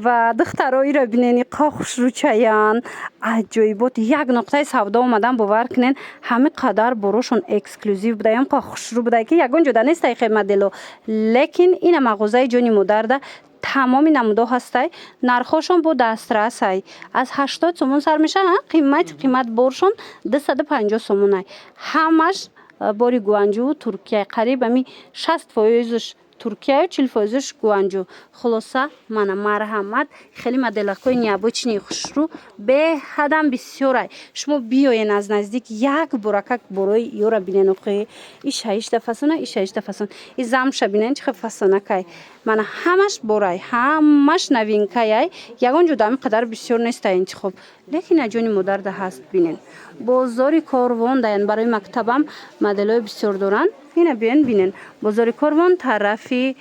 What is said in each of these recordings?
Ва духтаро, иро бинен, иқа хушрӯчаян, аҷоибот. Як нуқтаи савдо омадан, бовар кунен, ҳамин қадар борошон эксклюзив буда, ям қа хушрӯ буда, ки ягон ҷода нестай хел модело. Лекин ина мағозаи «Ҷони модарда» тамоми намудо ҳастай, нархҳошон бо дастрасай, аз 80 сомон сар мешавад. Қимати қимат боршон 250 сомонай. Ҳамаш бори Гуанҷуву Туркия, қариб ами 60 фоизш Туркияю 40 фоизш Гуанҷу. Хулоса, мана, марҳамат, хеле моделакҳои необычный, хушрӯ беҳадам бисёрай. Шумо биёен, аз наздик як боракак борои ёра бинен. Охи, и шаишта фасона, и шаишта фасон, и замша бинен, чӣ хел фасонакай. Мана, ҳамаш борай, ҳамаш новинкаяй. Ягон ҷо ҳамин қадар бисёр нестай интихоб, лекин «Ҷони модарда» ҳаст. Бинен, бозори Корвон даян, барои мактабам моделҳои бисёр доранд. Ина биёен, бинен, бозори Корвон, тарафи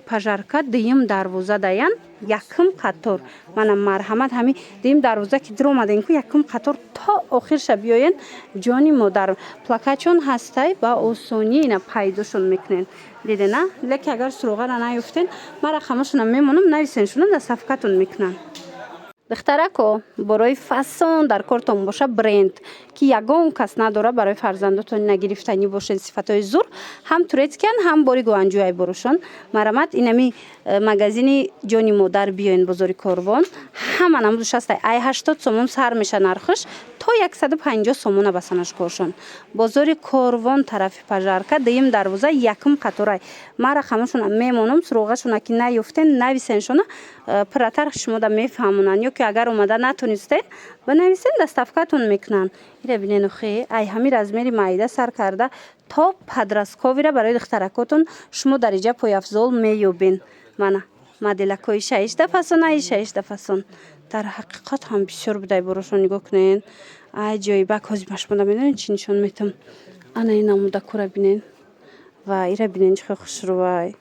Пожарка, дуюм дарвоза даян, якум қатор. Мана, марҳамат, ҳами дуюм дарвоза ки дуромадем ку, якум қатор то охирша биёен. «Ҷони модар» плакатчон ҳастай, ба осонӣ ина пайдошон мекунен. Дидена? Лекин агар суроғара наёфтен, ман рақамошона мемонам, нависен, шуна доставкатон мекунанд. Духтарако, борои фасон дар кортон боша, бренд ки ягон кас надора, барои фарзандотон нагирифтанӣ бошед. Сифатҳои зур, ҳам турецкиян, ҳам бори Гуанҷуай борошон. Марамат, инами магазини «Ҷони модар» биёен, бозори Корвон. Ҳама намудуш ҳастай, ай 80 сомон сар меша нархш то 150 сомона басанашкоршон. Бозори Корвон, тарафи Пожарка, дуюм дарвоза, якум қаторай. Ман рақамошона мемонам, суроғашона ки наёфтен, нависеншона, пурратар шумода мефаҳмонанд. Ё ки агар омада натонистен, бинависен, доставкатон мекунанд. Ира бинен, охи, ай ҳами размери майда сар карда то подростковыйра барои духтаракотон шумо дар иҷа пойафзол меёбен. Мана, моделакҳои шаишта фасона, и шаишта фасон. Дар ҳақиқат ҳам бисёр будай борошон, нигоҳ кунен, аҷоибак. Ҳозир ба шумо медонед, чӣ нишон метам? Ана ин намудакура бинен ва ира бинен, чӣ хел хушрӯвай.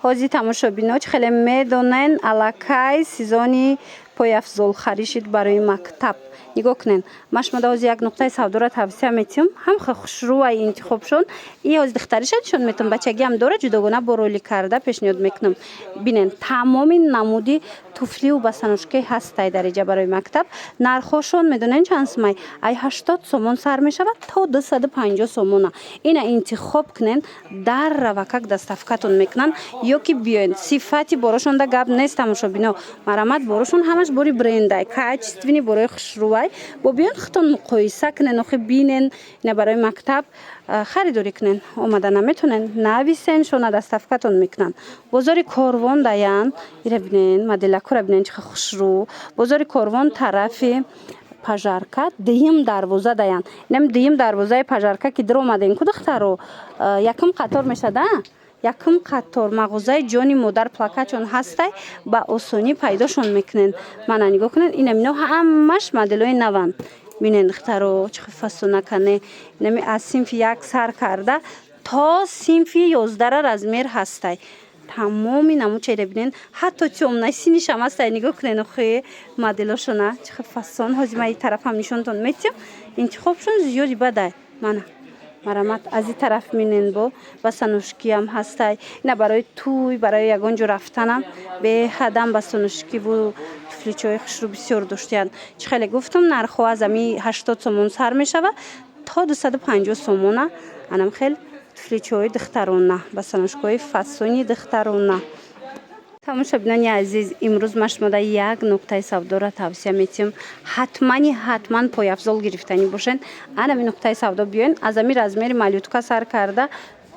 Ҳозир, тамошобино, чӣ хеле медонен, аллакай сезони пойафзолхарӣ шид барои мактаб. Нигоҳ кунен, ман шумода ҳозир як нуқтаи савдоро тавсия метиҳам, ҳам хел хушрӯвай интихобшон. И ҳозир духтариша нишон метиҳам, бачагиам дора, ҷудогона бо ролик карда пешниҳод мекунам. Бинен, тамоми намуди туфливу босоножки ҳастай дар иҷа барои мактаб. Нархҳошон медонен чанд сумай? Ай 80 сомон сар мешавад то 250 сомона. Ина интихоб кунен, дар равакак доставкатон мекунанд. Ё ки биёен, сифати борошонда гап нест. Тамошобино, марамат, борошон ҳамаш бори брендай, качественный, борои хушрӯвай. Бо биён, худтон муқоиса кунен, охи бинен. Ина барои мактаб харидорӣ кунен, омада наметонен, нависен шона, доставкатон мекунанд. Бозори Корвон даян. Ира бинен, моделакура бинен, чӣ хел хушрӯ. Бозори Корвон, тарафи Пожарка, дуюм дарвоза даян. Инам дуюм дарвозаи Пожарка ки дуромадем ку, духтаро, якум қатор мешада, якум қатор мағозаи «Ҷони модар», плакатшон ҳастай, ба осонӣ пайдошон мекунен. Мана, нигоҳ кунед, инам ино ҳамаш моделҳои наванд. Бинен, духтаро, чӣ хел фасонакане. Инами аз синфи як сар карда то синфи 11-ра размер ҳастай. Тамоми намудчаира бинен, ҳатто тёмный синишам ҳастай. Нигоҳ кунен, охи, моделошона чӣ хел фасон. Ҳозир ман и тарафам нишонтон метиҳам, интихобшон зиёди бадай. Мана, марамат, аз и тараф минен, бо босоножкиам ҳастай. Ина барои тӯй, барои ягон ҷо рафтанам беҳадам босоножкиву туфличаҳои хушрӯ бисёр доштиянд. Чӣ хеле гуфтам, нархҳо аз ами 80 сомон сар мешавад то 250 сомона. Анам хел туфличаҳои духтарона, босоножкаҳои фасони духтарона. Тамошобинони азиз, имрӯз ман шумода як нуқтаи савдоро тавсия метиҳам. Ҳатмани ҳатман пойафзол гирифтанӣ бошед, анами нуқтаи савдо биёен. Аз ами размери малютка сар карда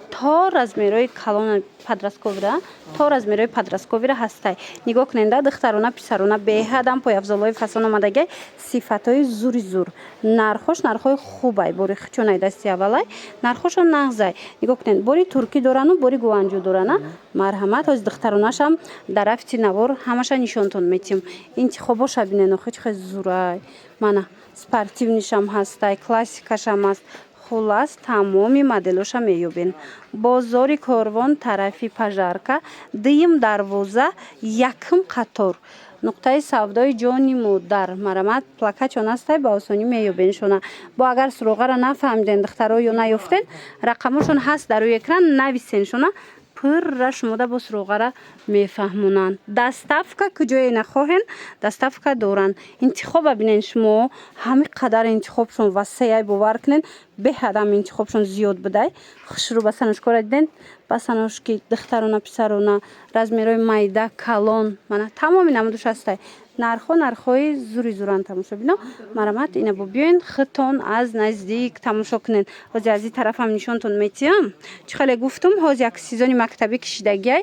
то размерҳои калон, подростковыйра, то размерҳои подростковыйра ҳастай. Нигоҳ кунед, да, духтарона, писарона беҳадам пойафзолҳои фасон омадагай, сифатҳои зури зур, нархош нархҳои хубай, бори хичонай, дасти аввалай, нархошон нағзай. Нигоҳ кунед, бори туркӣ дорану бори Гуанҷу дорана. Марҳамат, ҳозир духтаронашам дар рафти навор ҳамаша нишонтон метиҳам. Интихобоша бинен, охи, чӣ хел зурай. Мана, спортивныйшам ҳастай, классикашам ҳаст. Хуллас, тамоми моделоша меёбен. Бозори Корвон, тарафи Пожарка, дуюм дарвоза, якум қатор, нуқтаи савдои «Ҷони модар». Марамат, плакатшон ҳастай, ба осонӣ меёбеншона. Бо агар суроғаро нафаҳмиден, духтаро, ё наёфтен, рақамошон ҳаст дар рӯи экран, нависеншона. Пурра шумода бо суроғара мефаҳмонанд. Доставка куҷое нахоҳен, доставка доранд. Интихоба бинен шумо, ҳамин қадар интихобшон васеяй, бовар кунен, беҳадам интихобшон зиёд будай. Хушрӯ босоножкора диден, босоножки духтарона, писарона, размерҳои майда, калон, мана тамоми намудуш ҳастай. Нархҳо нархҳои зури зуранд, тамошобино. Марамат, ина бо биёен, худтон аз наздик тамошо кунен. Ҳозир аз ин тарафам нишонтон метиҳам. Чӣ хеле гуфтум, ҳозир як сезони мактабӣ кишидагиай,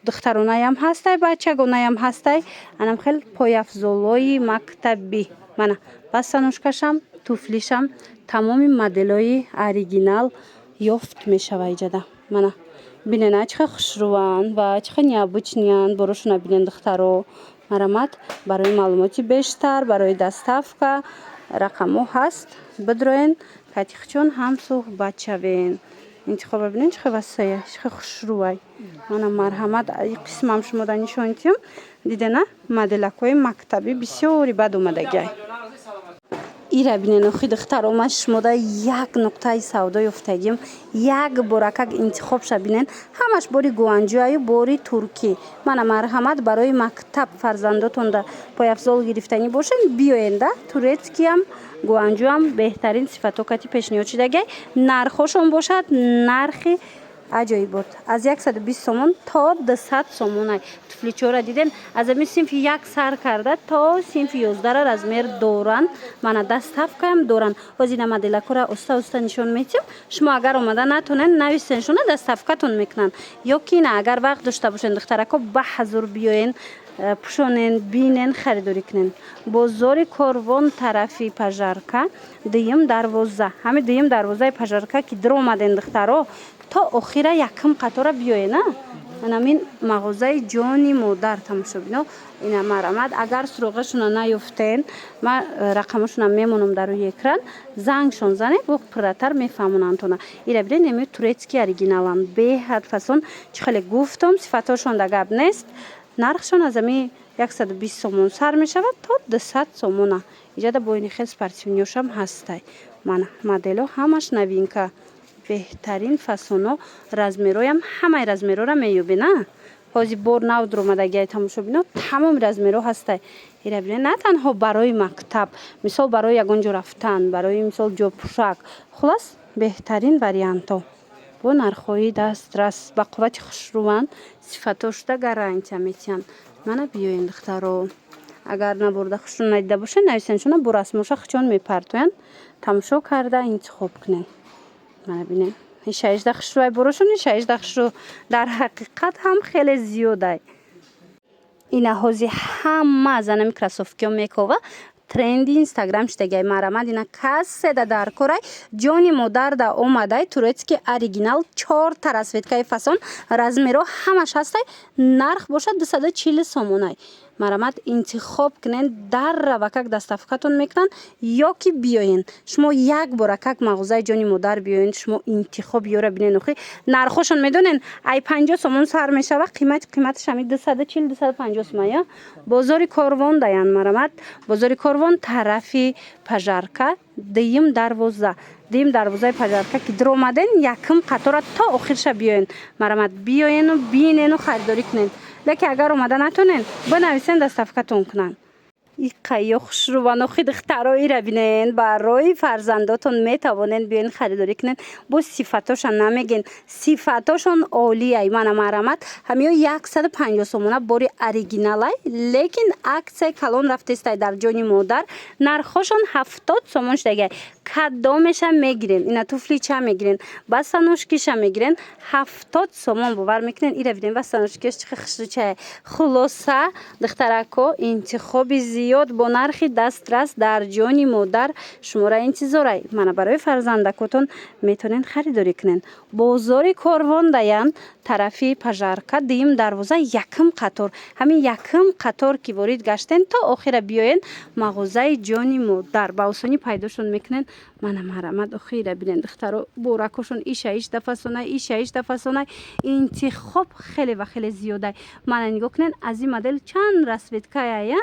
духтаронаям ҳастай, бачагонаям ҳастай. Анам хел пойафзолҳои мактабӣ, мана босоножкашам, туфлишам, тамоми моделҳои оригинал ёфт мешава иҷада. Мана бинен, чӣ хел хушрӯванд ва чӣ хел необычныянд борошона, бинен, духтаро. Марамат, барои маълумоти бештар, барои доставка рақамҳо ҳаст. Бидроен, катихчон ҳам суҳбат шавен. Интихоба бинен, чӣ хел васея, чӣ хел хушрӯвай. Мана, марҳамат, ин қисмам шумода нишон тиҳам. Дидена, моделакҳои мактабӣ бисёри бад омадагиай. Ира бинен, охи, духтаро, ман шумода як нуқтаи савдо ёфтагим. Як боракак интихобша бинен, ҳамаш бори гуанҷуаю бори туркӣ. Мана, марҳамат, барои мактаб фарзандотонда пойафзол гирифтанӣ бошен, биёенда. Турецкиям, гуанҷуам беҳтарин сифатҳо кати пешниҳод шудагиай. Нархҳошон бошад нархи аҷоибот, аз 120 сомон то 200 сомонай. Туфличора дидем, аз ами синфи 1 сар карда то синфи 11-ра размер доранд. Мана, доставкаам доранд. Ҳозир ина моделакора оста оста нишон метиҳам. Шумо агар омада натонед, нависеншона, доставкатон мекунанд. Ё ки на, агар вақт дошта бошед, духтарако, ба ҳазур биёен, пӯшонен, бинен, харидорӣ кунен. Бозори Корвон, тарафи Пожарка, дуюм дарвоза. Ҳамин дуюм дарвозаи Пожарка ки даромаден, духтаро, то охира якум қатора биёена. Анамин мағозаи Ҷони Модар, тамошобино. Ина, марамад, агар суроғашона наёфтен, ман рақамошонам мемонам дар рӯи экран, зангшон занед, бо пурратар мефаҳмонандтона. Ира бинед, еми турецкий оригиналанд, беҳад фасон. Чӣ хеле гуфтум, сифатҳошон да гап нест. Нархшон аз ами 120 сомон сар мешавад то 200 сомона. Иҷада бо ини хел спортивныйошам ҳастай. Мана, моделҳо ҳамаш новинка, беҳтарин фасоно, размерҳоям ҳамаи размерҳоро меёбед. На, ҳозир бор нав дуромадагиай, тамошобино, тамоми размерҳо ҳастай. Ира бинед, на танҳо барои мактаб, мисол, барои ягон ҷо рафтан, барои мисол ҷопӯшак, хуллас, беҳтарин вариантҳо бо нархҳои дастрас, ба қуввати хушрӯванд, сифатҳо шуда гарантия метиҳанд. Мана, биёен, духтаро, агар набурда хушрӯ надида бошед, нависеншона, бо расмоша хучон мепартоянд, тамошо карда интихоб кунед. Мана бинед, ишаижда хушрӯай борошон, ишаижда хушрӯ дар ҳақиқат ҳам хеле зиёдай. Ина ҳозир ҳама аз анами кроссовкиҳо мекова, тренди Инстаграм шудагиай. Марамад, ина каседа дар корай, Ҷони Модар да омадай. Турецкий оригинал, чорта расцветкаи фасон, размерҳо ҳамаш ҳастай. Нарх бошад 240 сомонай. Марамат, интихоб кунен, дар равакак доставкатон мекунанд. Ё ки биёен, шумо як боракак мағозаи Ҷони Модар биёен, шумо интихоб ёра бинен. Охи, нархҳошон медонен, ай 50 сомон сар мешава, қиматаш ҳами 240, 250 сомон. Я бозори Корвон даян. Марамат, бозори Корвон, тарафи Пожарка, дуюм дарвоза. Дуюм дарвозаи Пожарка ки даромаден, якум қатора то охирша биёен. Марамат, биёену бинену харидорӣ кунен. Лекин агар омада натонен, бинависен, доставкатон кунанд. Иқайё хушрӯван, охи, духтаро, ира бинен. Барои фарзандотон метавонен биёен, харидорӣ кунен. Бо сифатошон намеген, сифатошон олияй. Мана, марамат, ҳамиё 150 сомона, бори оригиналай, лекин аксияи калон рафтестай дар Ҷони Модар, нархҳошон 70 сомон шудагиай. Кадомеша мегирен? Ина туфлича мегирен, босоножкиша мегирен, 70 сомон, бовар мекунен? Ира бинен, босоножкиаш чӣ хушрӯчае. Хулоса, духтарако, интихоби зиёд бо нархи дастрас дар Ҷони Модар шуморо интизорай. Мана, барои фарзандакотон метавонен харидорӣ кунен. Бозори Корвон даян, тарафи Пожарка, дуюм дарвоза, якум қатор. Ҳамин якум қатор ки ворид гаштен, то охира биёен, мағозаи Ҷони Модар ба осонӣ пайдошон мекунен. Мана, марамад, охира бинен, духтаро, боракошон иша иш дафасонай, иша иш дафасонай. Интихоб хеле ва хеле зиёдай. Мана, нигоҳ кунен, аз ин модел чанд расцветкая.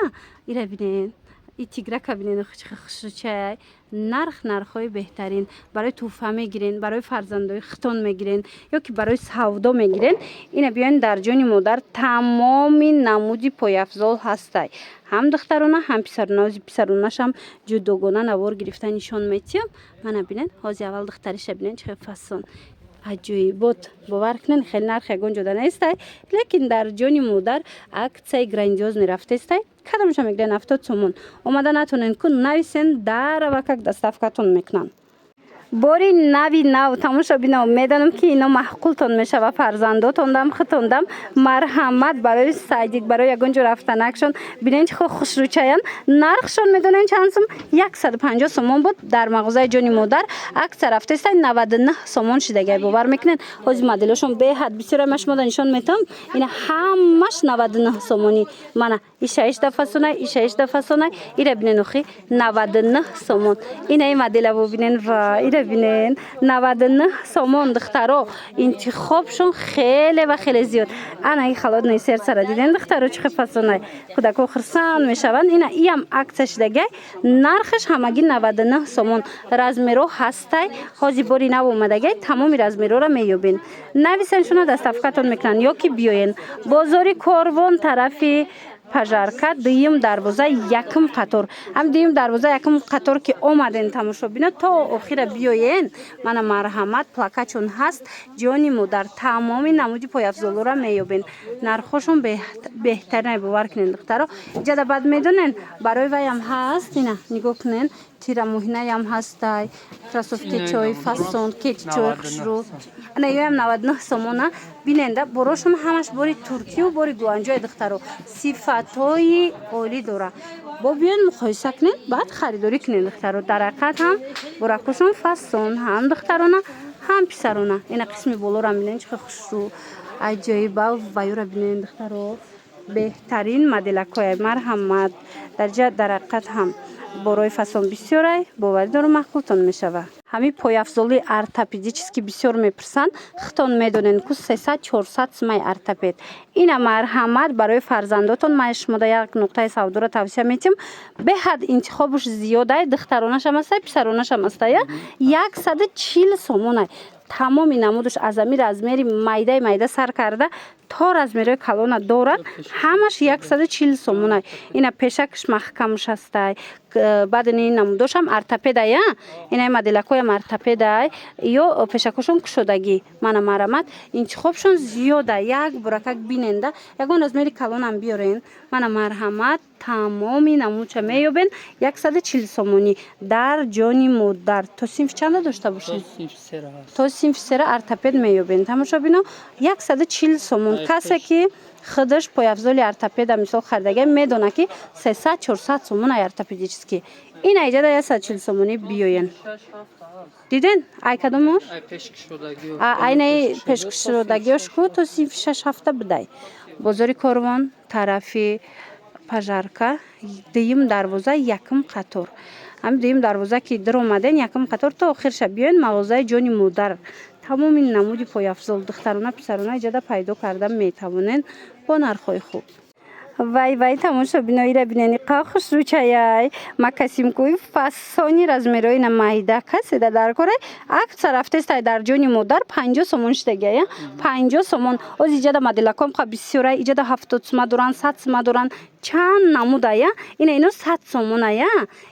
Ира бинен. И тиграка бинен, хушрӯчай. Нарх, нархҳои беҳтарин. Барои тӯҳфа мегирен, барои фарзандои хитон мегирен ё ки барои савдо мегирен. Ина биёен, дар Ҷони Модар тамоми намуди пойафзол ҳастай, ҳам духтарона, ҳам писарона. Ози писаронашам ҷудогона навор гирифта нишон метиҳам. Мана бинен, ҳози аввал духтариша бинен, чӣ хел фасон, аҷоибот. Бовар кунен, хеле нарх ягон ҷода нестай, лекин дар Ҷони Модар аксияи грандиозный рафтестай. Кадомша мегирен, 70 сомон. Омада натонен ку, нависен, даравакак доставкатон мекунанд. Бори нави нав, тамошобино, медонам, ки ино маъқултон мешава, фарзандотондам, хитондам. Марҳамат, барои садик, барои ягон ҷо рафтанакшон. Бинен, чӣ хушрӯчаян. Нархшон медонен чанд сум? 150 сомон буд, дар мағозаи Ҷони Модар аксия рафтеста, 99 сомон шидагай. Бовар мекунед, ҳози моделошон беҳад бисёра, ма шумода нишон метавам. Ина ҳамаш 99 сомонӣ. Мана, ишаишда фасонай, ишаишда фасонай. Ира бинен, охи, 99 сомон. Ина и модела бубинен ва ира бинен, 99 сомон. Духтаро, интихобшон хеле ва хеле зиёд. Ана и Холодное сердцера диден, духтаро, чӣ хел фасонай, кӯдако хурсанд мешаванд. Ина иам аксия шидагай, нархаш ҳамагӣ 99 сомон. Размеро ҳастай, ҳози бори нав омадагай, тамоми размерора меёбен. Нависен шуна, доставкатон мекунанд ё ки биёен бозори Корвон, тарафи Пожарка, дуюм дарвоза, якум қатор. Ҳам дуюм дарвоза, якум қатор ки омаден, тамошобино, то охира биёен. Мана, марҳамат, плакатшон ҳаст, Ҷони Модар. Тамоми намуди пойафзолора меёбен, нархҳошон беҳтарин, бовар кунен, духтаро. Иҷада баъд медонен, барои ваям ҳаст. Ина нигоҳ кунен, тирамоҳинаям ҳастай, кроссовки чои фасон, кети чои хушрӯ. Ана ёям 99 сомона. Биненда, борошон ҳамаш бори Туркию бори Гуанҷои, духтаро, сифатҳои олӣ дора. Бо биён, муқоиса кунед, баъд харидорӣ кунед, духтаро. Дар ҳақиқат ҳам боракошон фасон, ҳам духтарона, ҳам писарона. Ина қисми болоро бинен, чӣ хушрӯ, аҷоиба. Ваюра бинен, духтаро, беҳтарин моделакҳое. Марҳамат, дар ҷа дар ҳақиқат ҳам борои фасон бисёрай, боварӣ дорам, маъқултон мешавад. Ҳамин пойафзоли ортопедический бисёр мепурсанд. Хитон медонед ку, 300-400 сумаи ортопед. Ина, марҳамат, барои фарзандотон ман шумода як нуқтаи савдоро тавсия метиҳам. Беҳад интихобаш зиёдай, духтаронашам ҳастай, писаронашам ҳастая. 140 сомонай. Тамоми намудаш, аз ами размери майдаи майда сар карда то размерҳои калона дорад, ҳамаш 140 сомонай. Ина пешакаш маҳкамш ҳастай. Баъд ини намудошам ортопедая, инаи моделакҳоям ортопедай, ё пешакҳошон кушодагӣ. Мана, марҳамат, интихобшон зиёда. Як буракак биненда, ягон размери калонам биёрен. Мана, марҳамат, тамоми намудша меёбен 140 сомонӣ дар Ҷони Модар. То синфи чанда дошта бошед? То синфи сера ортопед меёбен, тамошобино, 140 сомон. Касе ки худаш пойафзоли ортопеда мисол харидага, медонад, ки 300-400 сомон ай ортопедический. Ин айҷада 140 сомонӣ. Биёен, диден, ай кадомош, айнаи пешкушодагиёш ку то синфи шаш ҳафта будай. Бозори Корвон, тарафи Пожарка, дуюм дарвоза, якум қатор. Ҳамин дуюм дарвоза ки даромаден, якум қатор, то охирша биёен, мағозаи Ҷони Модар. Тамоми намуди пойафзол, духтарона, писарона, иҷода пайдо карда метавонен бо нархҳои хуб. Вай, вай, тамошобиноира бинени, қа хушрӯчаяй. Мокасинкои фасони, размерои на майда каседа дар корай. Аксия рафтестай дар Ҷони Модар, 50 сомон шидагия, 50 сомон. Оз иҷада моделаком қа бисёрай, иҷада 70 сума доранд, 100 сума доранд, чанд намудая. Ина ино 100 сомоная.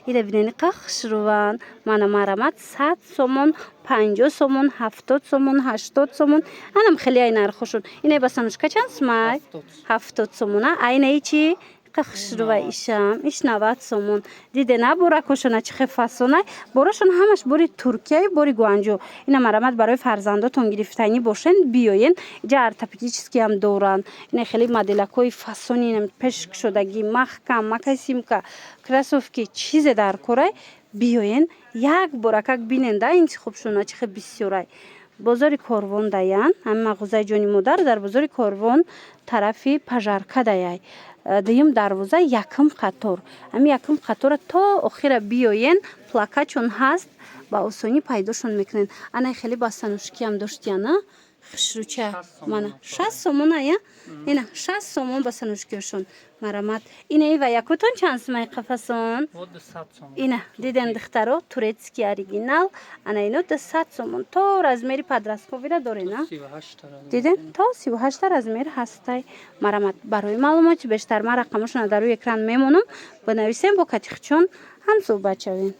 Ира бинени, қа хушрӯванд. Мана, марҳамат, 100 сомон, 50 сомон, 70 сомон, 80 сомон. Анам хеле ай нархошон. Инаи босоножка чанд сумай? 70 сомона. Айнаи чи қа хушрӯва? Ишам иш 90 сомон. Диде на, боракошона чӣ хел фасонай. Борошон ҳамаш бори Туркияю бори Гуанҷо. Ина, марҳамат, барои фарзандотон гирифтанӣ бошен, биёен. Иҷа ортопедическийам доранд. Ина хеле моделакҳои фасони, пешкушодагӣ маҳкам, мокасинка, кроссовки, чизе дар корай, биёен, як боракак бинен да, интихобшона чӣ хел бисёрай. Бозори Корвон даян ҳамин мағозаи Ҷони Модар, дар бозори Корвон, тарафи Пожарка даяй, дуюм дарвоза, якум қатор. Ҳамин якум қатора то охира биёен, плакатшон ҳаст, ба осонӣ пайдошон мекунед. Ана хеле босоножкиам доштияна. Хушрӯча, мана, 60 сомона я. Ина, 60 сомон ба босоножкиёшон. Марамат. Ина, ива якутон чанд сумаи қафасон? Ина, диден, духтаро, турецкий оригинал. Ана, ино 200 сомон. То размери подростковира дорен, а? Диден, то 38-та размер ҳастай. Марамат. Барои маълумоти бештар ман рақамошона дар рӯи экран мемонам, бинависем, бо катихчон ҳам суҳбат шавем.